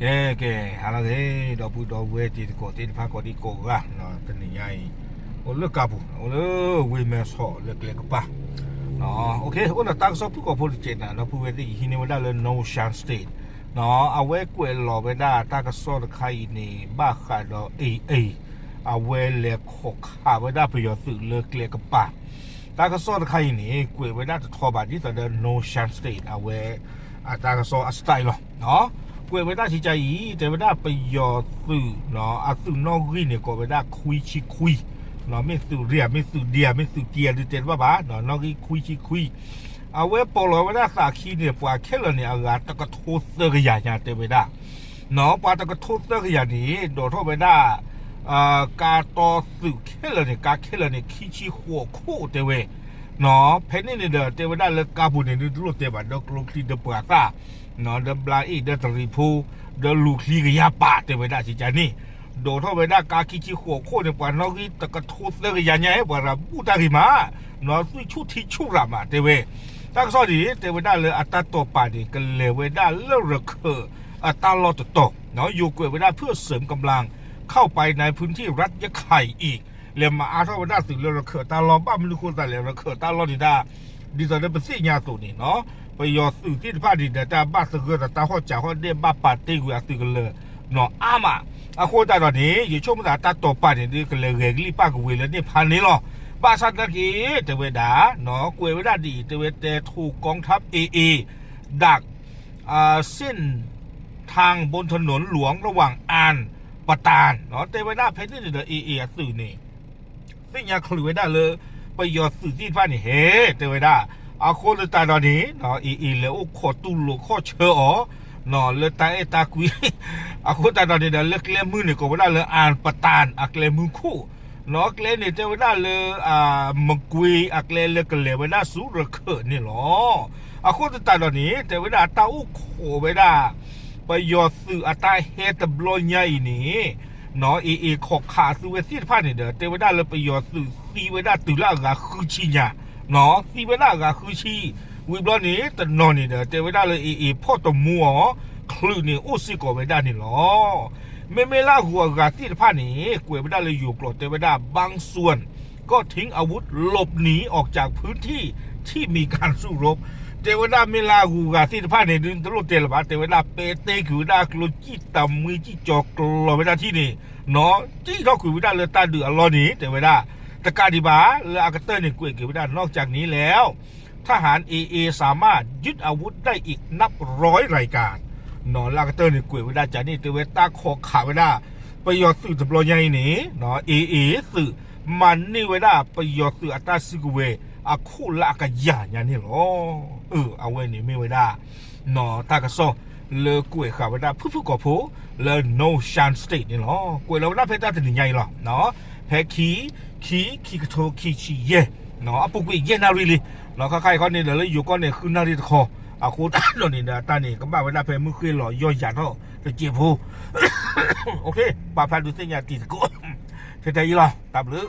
ကဲ ကဲ ဟါလၢအဂ့ၤ ဒီပုၢ်ဒီဝဲၢ်တံၤသကိးသ့ၣ်တဖၣ်ကိးဒံကိးဂၤ, တနံၤညါအံၤ အိၣ်လၢကါပူၤ အိၣ်လၢဝ့ၢ်မဲဆီးလၢကျဲကပၤ, အိၣ်ဒီးတၢ်ကစီၣ်ဖုၣ်ကိာ်ဖိတစဲးန့ၣ် ဒီပုၢ်ဝဲၢ်သ့ၣ် ယဟံးန့ၢ်ဝဲဒၣ်လၢ North Shan State, အဝဲကွဲးလီၤဝဲဒၣ်တၢ်ကစီၣ်တခါအံၤန့ၣ် ဘၣ်ဃးဒီး AA အဝဲလဲၤခိးခးဝဲဒၣ်ပယီၤသုးလၢကျဲကပၤ, တၢ်ကစီၣ်တခါအံၤန့ၣ် ကွဲးဝဲဒၣ်တထီဘၣ် ဒ်သိးဒီး North Shan State အဝဲ အတၢ်ကစီၣ်အ style လီၤ. ကွဲးဝဲဒၣ်စံကါအံၤ တဲဝဲဒၣ်ပယီၤသုး အသုးနီၣ်ဂံၢ်န့ၣ် ကိးဝဲဒၣ်ခွံဆံခွံ, မ့ၢ်သုးရ့ၣ်ဧါ မ့ၢ်သုးဒ့ဧါ မ့ၢ်သုးတံၢ်ဧါ ဒုးတဲတဘၣ်ဘၣ်, နီၣ်ဂံၢ်ခွံဆံခွံ, အဝဲပိာ်လီၤဝဲဒၣ်သးခံန့ၣ် ပှၤခဲလၢာ်န့ၣ် အဂၤတကထိသၢကယၤညါ တဲဝဲဒၣ်, ပှၤတကထိသၢကယၤန့ၣ် ဒိးထီၣ်ဝဲဒၣ် ကါတီသုးခဲလၢာ်န့ၣ် ကါခဲလၢာ်န့ၣ် ခံဆံဃိးခိၣ်တဲဝဲ, ဖဲန့ၣ်န့ၣ်ဒီး တဲဝဲဒၣ်လၢကါပူၤန့ၣ် ဒုးတလိၣ်တဲဘၣ် ဒီးကျိချံဒီးပှၤသၣ်, ဒီးဘျါအ့ၣ် ဒီးတရံးဖိ, ဒီးလူၤချံကယၤပာ် တဲဝဲဒၣ်စံကါန့ၣ်, ဒိးထီၣ်ဝဲဒၣ်ကါခံဆံဃိးခိၣ်န့ၣ် ပှၤနီၣ်ဂံၢ်တကထိသၢကယၤညါ ပှၤရၤဘူၣ်တၢ်ဂ့ၤမး, နီၣ်သုဆူၣ်ထံဆူၣ်ရၤမး တဲဝဲ, တၢ်ကစီၣ်န့ၣ် တဲဝဲဒၣ်လၢအတၢ်တိာ်ပာ်န့ၣ် ကလဲၤဝဲဒၣ်လၢရခၢၣ်အတၢ်လီၢ်တတီၤ, ယိၤကွဲးဝဲဒၣ် เพื่อเสริมกำลังเข้าไปในพื้นที่รัฐยะไข่อีก လဲၤမၤအါထီၣ်ဝဲဒၣ်သုးလၢရခၢၣ်တၢ်လီၢ် ဘၣ်မနုၤဃိသတးလဲၣ် ရခၢၣ်တၢ်လီၢ်န့ၣ်ဒၣ် ဒ်သိးဒီးပသ့ၣ်ညါအသိးန့ၣ် ပယီၤသုးသ့ၣ်တဖၣ်န့ၣ်ဒီး တၢ်ဘၣ်သဂၢၢ်ဒီးတၢ်ဟီၣ်စးဟီၣ်ဒဲး ဘၣ်ပာ်တ့ၢ်ကွံာ်အသုးကလၢၤ နီၢ်အါမး, အဃိသတးဒီးန့ၣ် ယဆိကမိၣ်သးတၢ်တိာ်ပာ်န့ၣ် ဒုးကလဲၤဂဲၤကလံၣ်ပၣ်ကဝ့ၤလၢန့ၣ်ဖးန့ၣ်လီၤ, ဘၣ်ဆၣ်သနာ်က့ တဲဝဲဒၣ် ကွဲးဝဲဒၣ်ဒ်အံၤ တဲဝဲတဲထိး กองทัพ AA ดัก เส้นทางบนถนนหลวงระหว่างอ่านปะตาน တဲဝဲဒၣ်ဖဲန့ၣ်န့ၣ်ဒီး AA အသုးန့ၣ် သ့ၣ်ညါချုးဝဲဒၣ်လၢ ပယီၤသုးသ့ၣ်တဖၣ်န့ၣ်ဟဲ တဲဝဲဒၣ်, အဃိသတးဒီးန့ၣ် AA လဲၤအိၣ်ခိးတူၢ်လိာ်ခီၣ်ဆၢအီၤ လၢတၢ်အဲၣ်တၢ်ကွံ အဃိသတးဒီးန့ၣ်ဒီး လၢကျဲမုၢ်န့ၣ် ကိးဝဲဒၣ်လၢ အၣ်ပတၢၣ် အကျဲမုၢ်ခိၣ်, နီၢ်ကျဲန့ၣ် တဲဝဲဒၣ်လၢ မကွ့ၤအကျဲလၢကလဲၤဝဲဒၣ်ဆူရခၢၣ်န့ၣ်လီၤ. အဃိသတးဒီးန့ၣ် တဲဝဲဒၣ်တၢ်အိၣ်ခိးဝဲဒၣ် ပယီၤသုးအတၢ်ဟဲတဘျီညါအံၤန့ၣ် နီၢ် AA ခိးခးအသုးဝဲသ့ၣ်တဖၣ်န့ၣ်ဒီး တဲဝဲဒၣ်လၢပယီၤသုးသံဝဲဒၣ်တုၤလၢအဂၤဃုဆံညါ, နီၢ် သံဝဲဒၣ်အဂၤဃုဆံ, ဝံၤဘျီန့ၣ် တနီၤန့ၣ်ဒီး တဲဝဲဒၣ်လၢ AA ဖီၣ်တမူအီၤ ချုးန့ၣ်အိၣ်စ့ၢ်ကီးဝဲဒၣ်န့ၣ်လီၤ. မ့မ့ၢ်လၢအဂုၤအဂၤသ့ၣ်တဖၣ်န့ၣ် ကွဲးဝဲဒၣ်လၢယိၤကျိာ် တဲဝဲဒၣ် บางส่วนก็ทิ้งอาวุธหลบหนีออกจากพื้นที่ที่มีการสู้รบ တဲဝဲဒၣ်မ့ၢ်လၢအဂုၤအဂၤသ့ၣ်တဖၣ်န့ၣ် ဒုးတလိၣ်တဲလၢၤဘၣ် တဲဝဲဒၣ်ပဲတ့ကွံာ်ဝဲဒၣ်ကျိစံၣ်တမှံစံၣ်ကၠီၤကျီၤဝဲဒၣ်ထံၣ်န့ၣ်, နီၢ် စံၣ်ထီၣ်ကွံာ်ဝဲဒၣ်လၢတၢ်ဒုးအလီၢ်န့ၣ် တဲဝဲဒၣ်, တကးဒံးဘၣ် လၢအကတၢၢ်န့ၣ် ကွဲးက့ၤဝဲဒၣ် นอกจากนี้แล้ว ทหาร AA สามารถยึดอาวุธได้อีกนับร้อยรายการ နီၢ် လၢအကတၢၢ်န့ၣ် ကွဲးဝဲဒၣ်ကန့ၣ် တဲဝဲတၢ်ခိးခးဝဲဒၣ် ပယီၤသုးတဘျီညါအံၤန့ၣ် AA သုး မၤန့ၢ်ဝဲဒၣ်ပယီၤသုးအတၢ်စုကဝဲၤ အခိၣ်လၢအကယၤညါန့ၣ်လီၤ. အဝဲန့ၣ်မ့ၢ်ဝဲဒၣ် နီၢ် တၢ်ကစီၣ်လၢကွဲးဃာ်ဝဲဒၣ်ဖုၣ်ဖုၣ်ကိာ်ဖိ လၢ North Shan State န့ၣ်လီၤ. ကွဲးလီၤဝဲဒၣ်ဖဲတၢ်တနံၤညါအံၤလီၤ. ဖဲခံ ခံ ခံကထိခံဆံယဲၢ် အပူၤကွံာ်ယဲၢ်နၣ်ရံၣ်လံ, နီၢ် ခါခါအံၤခီန့ၣ်ဒီး လၢယိၤကီၢ်န့ၣ် ဃုနၣ်ရံၣ်တခီ, အဃိသတးဒီးန့ၣ်ဒီး အတၢ်န့ၣ် ကဘၣ်ဝဲဒၣ်ဖဲမုၢ်ဃ့ၢ်လီၤယီၢ်ယၤထီၣ်တစဲးဖိ, ပာ်ဖျါဒုးသ့ၣ်ညါတံၤသကိး ထဲထဲအံၤလီၤ. တၢ်ဘျုး